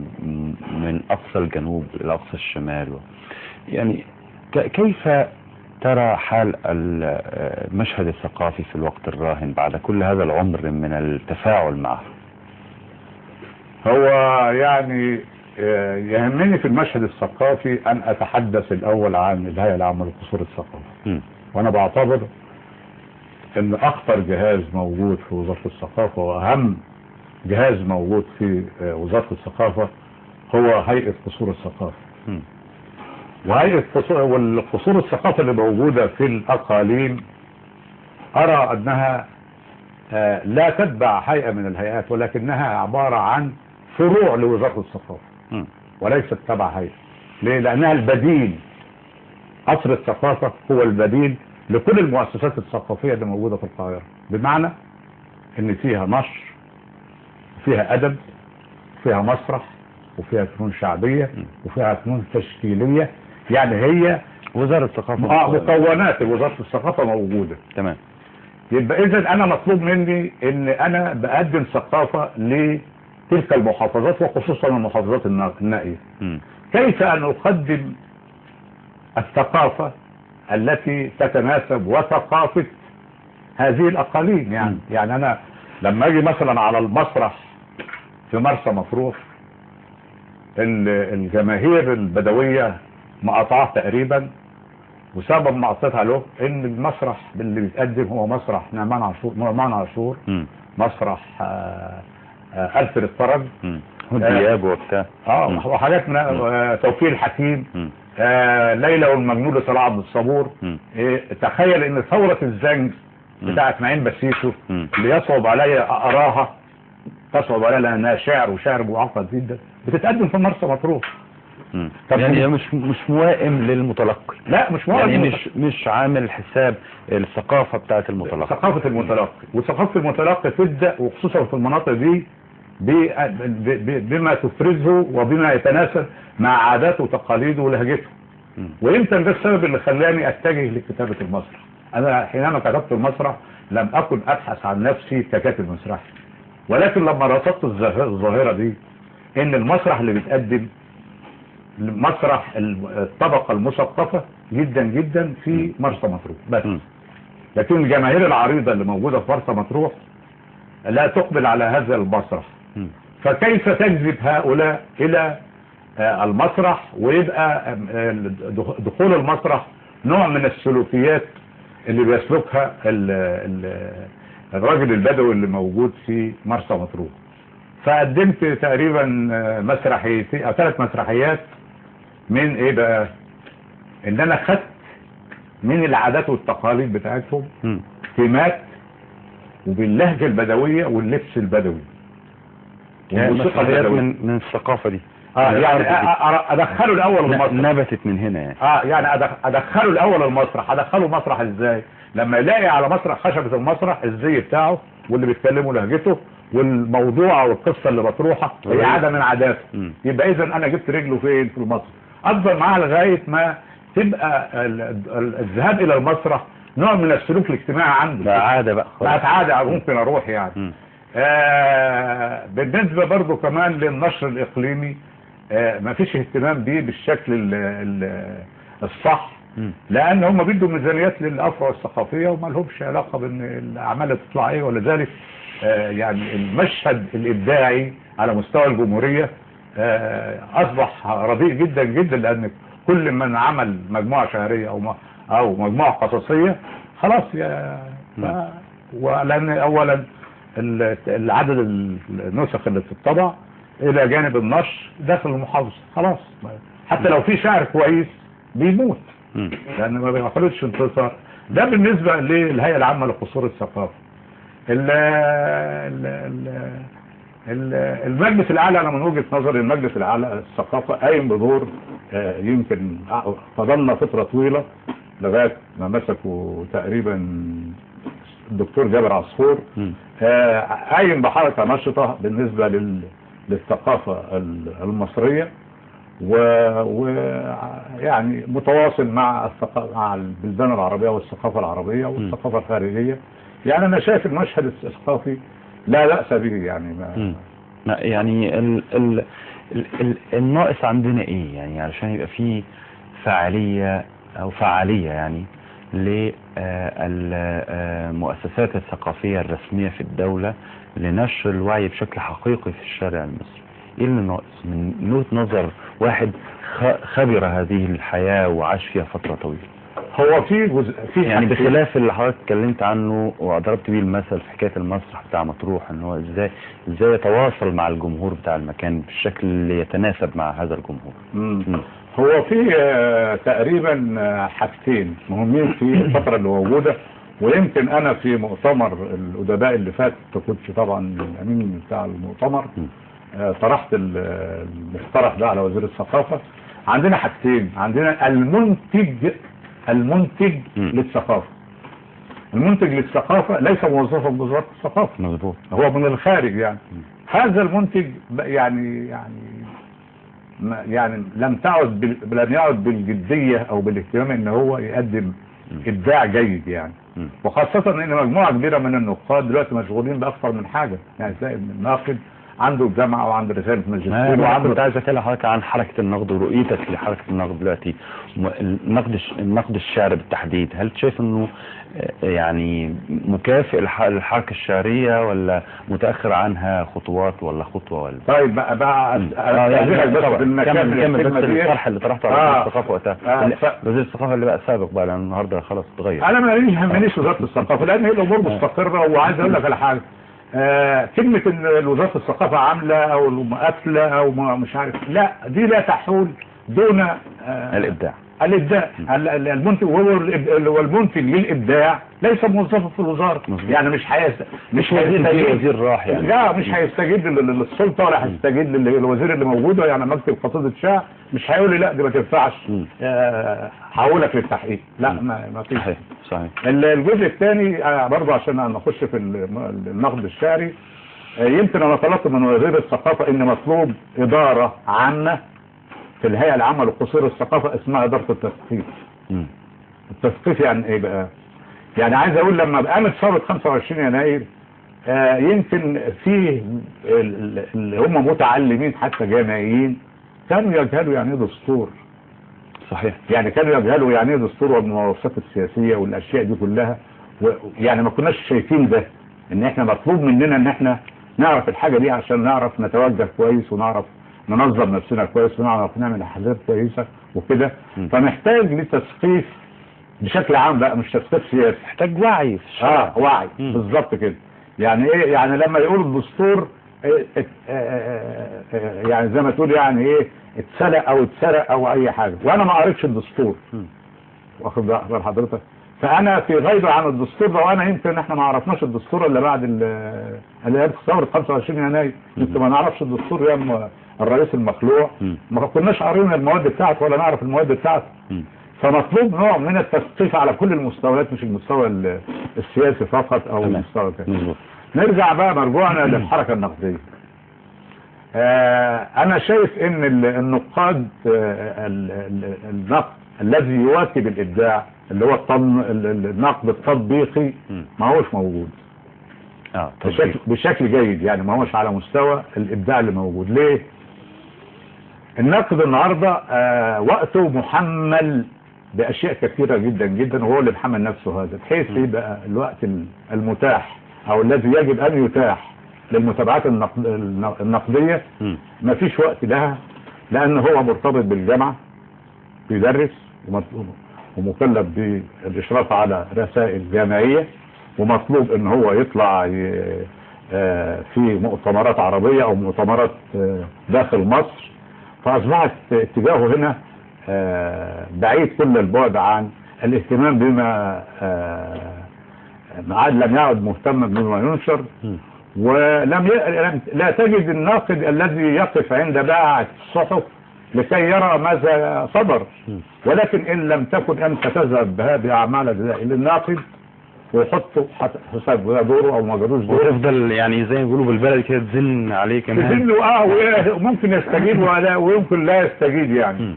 من أقصى الجنوب إلى أقصى الشمال. يعني كيف ترى حال المشهد الثقافي في الوقت الراهن بعد كل هذا العمر من التفاعل معه؟ هو يعني يهمني في المشهد الثقافي أن أتحدث الأول عن الهيئة العامة لقصور الثقافة. وأنا بعتبر أن أخطر جهاز موجود في وزارة الثقافة وأهم جهاز موجود في وزارة الثقافة هو هيئة قصور الثقافة. وهيئة والقصور الثقافة اللي موجودة في الأقاليم أرى أنها لا تتبع هيئة من الهيئات، ولكنها عبارة عن فروع لوزارة الثقافة وليست تبع هيئة. ليه؟ لأنها البديل. قصر الثقافة هو البديل لكل المؤسسات الثقافية اللي موجودة في القاهرة، بمعنى إن فيها نشر، فيها أدب، فيها مسرح، وفيها فنون شعبية، وفيها فنون تشكيلية. يعني هي وزارة الثقافة، مكونات وزارة الثقافة موجودة. تمام. يبقى إذا أنا مطلوب مني إن أنا بقدم ثقافة لتلك المحافظات وخصوصا المحافظات النائية. كيف أن أقدم الثقافة التي تتناسب وثقافة هذه الأقاليم؟ يعني يعني أنا لما أجي مثلا على المسرح في مرسى مطروح، الجماهير البدوية مقاطعه تقريبا، وسبب مقاطعتها له ان المسرح اللي بيتقدم هو مسرح نعمان عاشور، مسرح ألفريد فرج، دياب وبتاع وحاجات من توفيق الحكيم، ليلى والمجنون لصلاح عبد الصبور. تخيل ان ثورة الزنج بتاعت معين بسيسو اللي يصعب عليا اقراها، تصعب عليها لانها شعر وشعر معقد جدا، بتتقدم في مرسى مطروح. يعني مش موائم للمتلقي. لا مش موائم، يعني مش عامل حساب الثقافة بتاعت المتلقي، ثقافة المتلقي. وثقافة المتلقي تبدأ وخصوصا في المناطق دي بما تفرزه وبما يتناسب مع عاداته وتقاليده ولهجته. ويمكن ده السبب اللي خلاني اتجه لكتابة المسرح. انا حينما كتبت المسرح لم اكن ابحث عن نفسي ككاتب مسرحي، ولكن لما رصدت الظاهرة دي ان المسرح اللي بيتقدم مسرح الطبقة المثقفة جدا جدا في مرسى مطروح بس، لكن الجماهير العريضة اللي موجودة في مرسى مطروح لا تقبل على هذا المسرح. فكيف تجذب هؤلاء الى المسرح ويبقى دخول المسرح نوع من السلوكيات اللي بيسلكها الراجل البدوي اللي موجود في مرسى مطروح. فقدمت تقريبا مسرحيتين او 3 مسرحيات من ايه بقى؟ ان انا خدت من العادات والتقاليد بتاعتهم تيمات وباللهجة البدوية واللبس البدوي والموسيقى البدوية من الثقافة دي. يعني ادخله الاول المسرح، نبتت من هنا يعني. يعني ادخله الاول المسرح. ادخله مسرح ازاي؟ لما يلاقي على مسرح خشبة المسرح الزي بتاعه واللي بيتكلموا لهجته والموضوع والقصة اللي مطروحة هي عادة من عاداته، يبقى اذا انا جبت رجله فين؟ في المسرح. افضل معاه لغاية ما تبقى الذهاب الى المسرح نوع من السلوك الاجتماعي عنده، بقى عادة بقى، بقت عادة ممكن اروح يعني. بالنسبة برضو كمان للنشر الاقليمي ما فيش اهتمام بيه بالشكل الصح، لان هم بيدوا ميزانيات للافرع الثقافية وما لهمش علاقة بان الاعمال اللي تطلع ايه. ولذلك يعني المشهد الابداعي على مستوى الجمهورية اصبح رديء جدا جدا، لان كل من عمل مجموعة شعرية او مجموعة قصصية خلاص يا ولان اولا العدد النسخ اللي بتطبع الى جانب النشر داخل المحافظة خلاص، حتى لو في شعر كويس بيموت لان ما بياخدش انتصار. ده بالنسبة للهيئة العامة لقصور الثقافة. المجلس الاعلى، انا من وجهه نظري المجلس الاعلى للثقافة قايم بدور يمكن فضلنا فترة طويلة لغاية ما مسكوا تقريبا الدكتور جابر عصفور، قايم بحركة نشطة بالنسبة للثقافة المصرية، ويعني متواصل مع البلدان العربية والثقافة العربية والثقافة الخارجية. يعني انا شايف المشهد الثقافي لا بأس به يعني. ما يعني ال ال ال الناقص عندنا ايه يعني علشان يبقى فيه فعالية او فعالية يعني للمؤسسات الثقافية الرسمية في الدولة لنشر الوعي بشكل حقيقي في الشارع المصري؟ ايه اللي ناقص من وجهة نظر واحد خبر هذه الحياة وعاش فيها فترة طويلة؟ هو في جزء في يعني بخلاف اللي حضرتك اتكلمت عنه وضربت بيه المثل في حكاية المسرح بتاع مطروح، ان هو ازاي يتواصل مع الجمهور بتاع المكان بالشكل اللي يتناسب مع هذا الجمهور. هو في تقريبا حاجتين مهمين في الفترة اللي موجودة، ويمكن انا في مؤتمر الادباء اللي فات كنت طبعا الامين بتاع المؤتمر طرحت المقترح ده على وزير الثقافة. عندنا حاجتين، عندنا المنتج للثقافة. المنتج للثقافة ليس موظفا بوزارة الثقافة، مظبوط، هو من الخارج يعني. هذا المنتج يعني يعني لم يعد بالجدية او بالاهتمام ان هو يقدم ابداع جيد يعني. وخاصة ان مجموعة كبيرة من النقاد دلوقتي مشغولين باكثر من حاجة، يعني تلاقي الناقد عنده جامعة وعنده رسالة ماجستير وعنده. كنت عايز اتكلم حضرتك عن حركة النقد ورؤيتك لحركة النقد دلوقتي، النقد الشعري بالتحديد، هل شايف انه يعني مكافئ للحركة الشعرية ولا متأخر عنها خطوات ولا خطوة ولا؟ طيب بقى يعني بس كمل بس الطرح اللي طرحته على وزير الثقافة وقتها. وزير الثقافة اللي بقى سابق بقى لأن النهارده خلاص اتغير. انا ما يهمنيش وزارة الثقافة لأن هي الأمور مستقرة، وعايز اقول لك على حاجة، كلمة ان وزارة الثقافة عاملة او قافلة او مش عارف، لا دي لا تحول دون الابداع. الابداع المنتج، والمنتج للابداع ليس موظفا في الوزارة. يعني مش مش وزير راح يعني، لا مش هيستجيب للسلطة ولا هيستجيب للوزير اللي موجود. يعني مكتب قصيدة شعر مش هيقول لي لا دي ما تنفعش، هقولك للتحقيق، لا ما فيش. صحيح. الجزء الثاني برضه عشان نخش في النقد الشعري، يمكن انا طلبت من وزير الثقافة ان مطلوب ادارة عامة في الهيئة العامة لقصور الثقافة اسمها إدارة التثقيف. التثقيف يعني ايه بقى؟ يعني عايز اقول لما قامت ثورة 25 يناير يمكن فيه اللي هم متعلمين حتى جامعيين كانوا يجهلوا يعني ايه دستور. صحيح. يعني كانوا يجهلوا يعني ايه دستور والممارسات السياسية والاشياء دي كلها، يعني ما كناش شايفين ده، ان احنا مطلوب مننا ان احنا نعرف الحاجة دي عشان نعرف نتوجه كويس ونعرف ننظم نفسنا كويس ونعرف نعمل احزاب كويسة وكده. فمحتاج لتثقيف بشكل عام بقى، مش تثقيف سياسي، محتاج وعي. وعي بالظبط كده. يعني ايه؟ يعني لما يقول الدستور يعني زي ما تقول يعني ايه، اتسرق او اتسرق او اي حاجة، وانا ما قريتش الدستور، واخد بال حضرتك؟ فانا في غيبه عن الدستور ده، وانا يمكن احنا ما عرفناش الدستور الا بعد اللي هي ثورة 25 يناير، يمكن ما نعرفش الدستور يا الرئيس المخلوع، ما كناش قاريين المواد بتاعته ولا نعرف المواد بتاعته. فمطلوب نوع من التثقيف على كل المستويات، مش المستوى السياسي فقط او المستوى كده. نرجع بقى مرجوعنا للحركة النقدية. انا شايف ان النقاد، النقد الذي يواكب الابداع اللي هو النقد التطبيقي ما هوش موجود بشكل جيد، يعني ما هوش على مستوى الابداع اللي موجود. ليه؟ النقد النهارده وقته محمل باشياء كثيرة جدا جدا، وهو اللي محمل نفسه هذا، بحيث يبقى الوقت المتاح او الذي يجب ان يتاح للمتابعات النقدية ما فيش وقت لها، لان هو مرتبط بالجامعة، بيدرس ومكلف بالاشراف على رسائل جامعية، ومطلوب ان هو يطلع في مؤتمرات عربية او مؤتمرات داخل مصر. فاصبحت اتجاهه هنا بعيد كل البعد عن الاهتمام بما لم يعد مهتما بما ينشر. ولم لا تجد الناقد الذي يقف عند باعة الصحف لكي يرى ماذا صدر، ولكن إن لم تكن أنت تذهب بهذه أعمال للناقد ويحطه حساب دوره أو ما جروش دوره، وتفضل يعني زي ما بيقولوا بالبلد كده تزن عليه كمان، تزن له وممكن يستجيب ويمكن لا يستجيب يعني.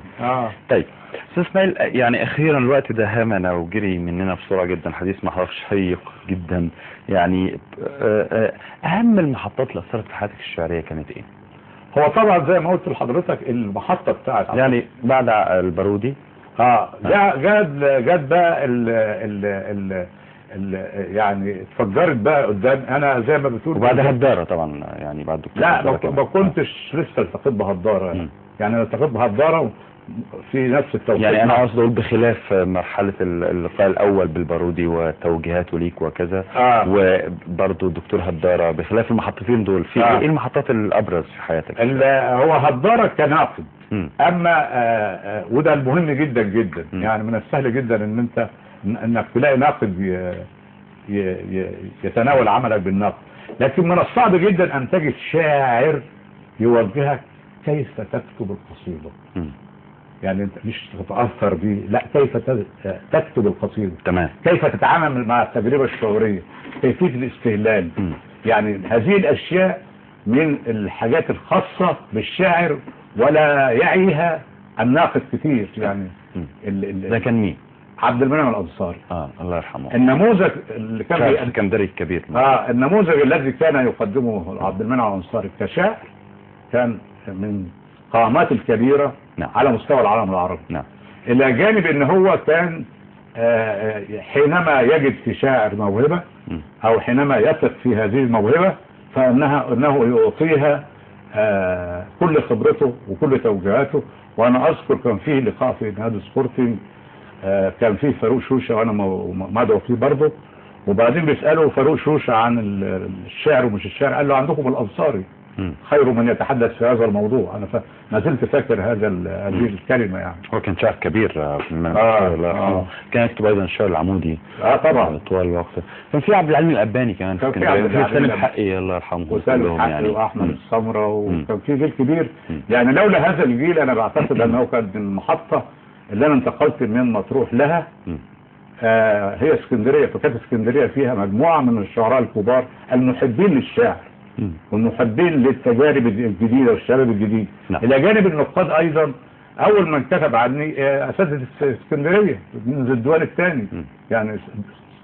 طيب أستاذ إسماعيل، يعني أخيرا الوقت داهمنا وجري مننا بسرعة جدا، حديث مع حضرتك شيق جدا. يعني أهم المحطات اللي أثرت في حياتك الشعرية كانت إيه؟ هو طبعا زي ما قلت لحضرتك المحطة بتاعت يعني بعد البارودي جت بقى ال ال ال يعني اتفجرت بقى قدام انا زي ما بتقول، وبعد هدارة طبعا، يعني بعد دكتور. لا ما كنتش لسه التقيت بهدارة، يعني انا التقيت بهدارة في نفس التوقيت. يعني انا قصدي اقول بخلاف مرحلة اللقاء الاول بالبارودي وتوجيهاته ليك وكذا، وبرضه الدكتور هدارة، بخلاف المحطتين دول في ايه المحطات الابرز في حياتك؟ هو هدارة كناقد، اما وده المهم جدا جدا. يعني من السهل جدا ان انت انك تلاقي ناقد يتناول عملك بالنقد، لكن من الصعب جدا ان تجد شاعر يوجهك كيف تكتب القصيدة. يعني انت مش تتأثر بيه، لا، كيف تكتب القصيدة، تمام، كيف تتعامل مع التجربة الشعورية، كيفية الاستهلال. يعني هذه الأشياء من الحاجات الخاصة بالشاعر ولا يعيها الناقد كتير. يعني ده كان مين؟ عبد المنعم الأنصاري، الله يرحمه. النموذج اللي كان اسكندري الكبير، النموذج الذي كان يقدمه عبد المنعم الأنصاري كشاعر كان من قامات الكبيرة على مستوى العالم العربي. إلى جانب ان هو كان حينما يجد في شاعر موهبة او حينما يثق في هذه الموهبة فانه يعطيها كل خبرته وكل توجيهاته. وانا اذكر كان فيه لقاء في نادي سبورتنج، كان فيه فاروق شوشة وانا مدعو فيه برضه، وبعدين بيسألوا فاروق شوشة عن الشعر ومش الشعر، قال له عندكم الأنصاري. خير من يتحدث في هذا الموضوع. أنا ما زلت فاكر هذه الكلمة يعني. هو كان شاعر كبير. كان يكتب أيضا الشعر العمودي. طبعا طوال الوقت. كان في عبد العليم الأباني كمان، كان في سالم حقي الله يرحمه، وسالم حقي يعني. وأحمد السمرة، وكان في جيل كبير. يعني لولا هذا الجيل أنا بعتقد أنه كان المحطة اللي أنا انتقلت من مطروح لها هي اسكندرية. فكانت اسكندرية فيها مجموعة من الشعراء الكبار المحبين للشعر والمحبين للتجارب الجديدة والشباب الجديد. إلى جانب النقاد أيضا، أول من كتب عني أساتذة اسكندرية من الديوان الثاني، يعني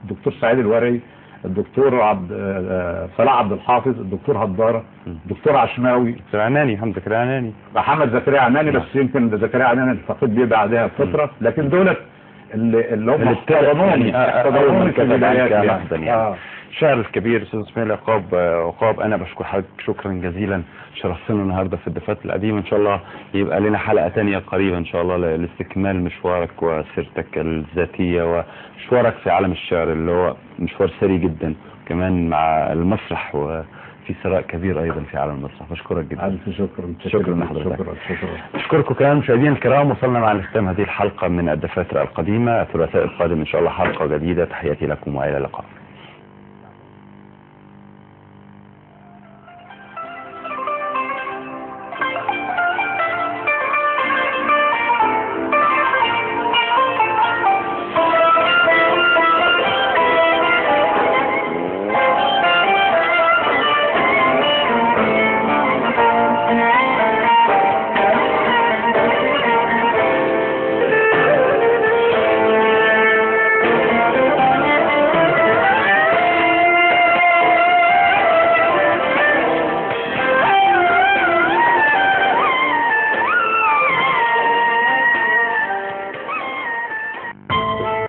الدكتور سعيد الوري، الدكتور صلاح عبد الحافظ، الدكتور هدارة، الدكتور عشماوي، عناني، محمد زكريا عناني، محمد زكريا عناني، بس يمكن زكريا عناني التقيت بيه بعدها بفترة، لكن دولت اللي هم احتضنوني في البدايات يعني. الشاعر الكبير استاذ اسماعيل عقاب، انا بشكر حضرتك شكرا جزيلا، شرفتنا النهارده في الدفاتر القديمة. ان شاء الله يبقى لنا حلقة ثانية قريبا ان شاء الله لاستكمال مشوارك وسيرتك الذاتية ومشوارك في عالم الشعر اللي هو مشوار ثري جدا، كمان مع المسرح وفي ثراء كبير ايضا في عالم المسرح. بشكرك جدا. الف شكر. شكرا لحضرتك. شكرا. اشكركم كمان مشاهدينا الكرام، وصلنا مع ختام هذه الحلقة من الدفاتر القديمة. الثلاثاء القادم ان شاء الله حلقة جديدة. تحياتي لكم والى اللقاء.